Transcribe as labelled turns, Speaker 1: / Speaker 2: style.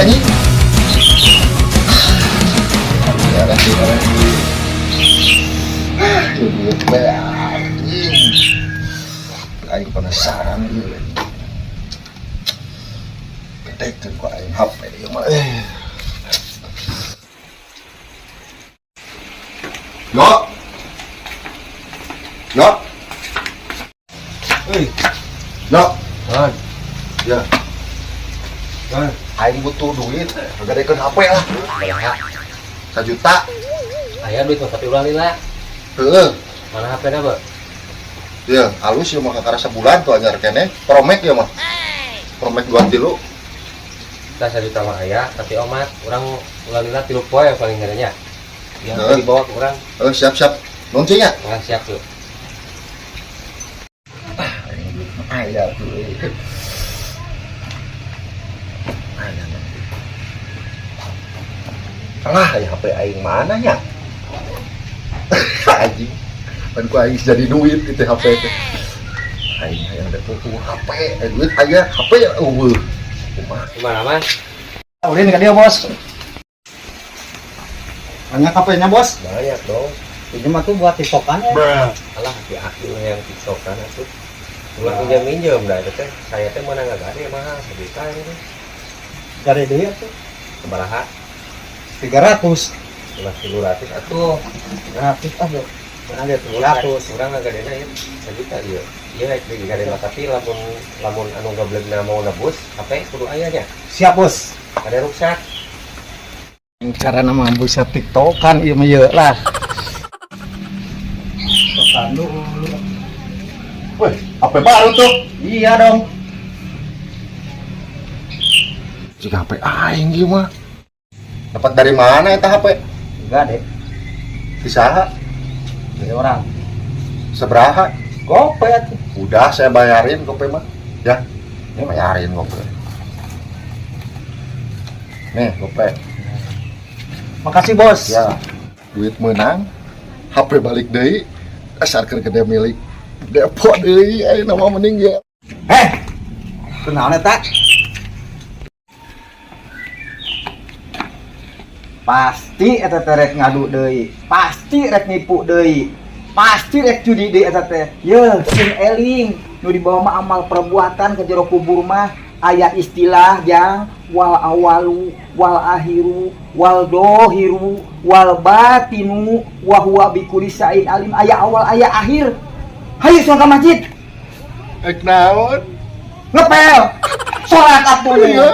Speaker 1: anjing. Ya lagi lagi. Ah, ya duit we anjing. Aing penasaran ieu. Gedekeun ku aing HP ieu mah. Eh. Yo. Yo.
Speaker 2: Euy,
Speaker 1: Yo.
Speaker 2: naon?
Speaker 1: Ya,
Speaker 2: Naon?
Speaker 1: Aing butuh duit, gedekeun HP lah.
Speaker 2: Sabaraha?
Speaker 1: 1 juta.
Speaker 2: Aya duit mah, tapi ulah lila.
Speaker 1: Heeh.
Speaker 2: Mana HP-na, Beuh?
Speaker 1: Ya, halus ya mah, kakara sebulan tuh anyar keneh. Promek ya mah. Promek 2 kilo.
Speaker 2: Kita 1 juta mah aya, tapi omat urang ulah lila 3 poe paling nya. Ya,
Speaker 1: Heeh.
Speaker 2: dibawa ke urang.
Speaker 1: Eh, siap siap. Nuhun nya.
Speaker 2: Nah, siap tuh.
Speaker 1: Aing duit mah aya tuh. Eh. Aya mah. Alah, aya HP aing mana nya? Anjing. Pan ku aing jadi duit itu HP teh. Aing hayang depo HP, eh, duit aya, HP euweuh. Kumaha?
Speaker 2: Gimana, Mas?
Speaker 3: Ulin ke dia, Bos. Banyak HP-nya, Bos.
Speaker 2: Banyak dong.
Speaker 3: Ini mah tuh buat tiktokan ya.
Speaker 2: Alah, hati-hati lah yang tiktokan atuh. Ulah pinjam minjem dah itu teh. Saya teh mana nggak ada mahal 1 juta ini teh.
Speaker 3: Cari duit tuh.
Speaker 2: Sabaraha?
Speaker 3: 300.
Speaker 2: Ulah 300 atuh.
Speaker 3: 300 ah, Bro. Mana ada 300.
Speaker 2: Urang ngagadena ieu 1 juta ieu. Ieu rek digadena, tapi lamun lamun anu gablegna mau nebus HP kudu aya nya.
Speaker 3: Siap, Bos.
Speaker 2: Ada rusak.
Speaker 3: Cara nama bisa tiktokan ieu mah ieu lah. Tiktokan dulu.
Speaker 1: Wih, HP baru tuh.
Speaker 3: Iya dong.
Speaker 1: Jika HP aing ieu mah. Dapat dari mana eta HP?
Speaker 3: Enggak deh.
Speaker 1: Di saha?
Speaker 3: Dari orang.
Speaker 1: Sabaraha?
Speaker 3: Gope atuh.
Speaker 1: Udah saya bayarin gope mah. Ya, ini bayarin gope. Nih, gope.
Speaker 3: Makasih, Bos.
Speaker 1: Ya, duit menang, HP balik deui, asar keur gede milik depo deui, ayeuna mah mending ya.
Speaker 3: Eh. Kunaon eta? Pasti eta teh rek ngadu deui. Pasti rek nipu deui. Pasti rek judi deui eta teh. Yeuh, sing eling nu dibawa mah amal perbuatan ke jero kubur mah aya istilah jang wal awalu wal ahiru wal dohiru wal batinu wa huwa bikulli syai'in alim, aya awal aya akhir. Hayu soang ka masjid.
Speaker 1: Ek naon?
Speaker 3: Ngepel. Salat atuh.
Speaker 1: Iya.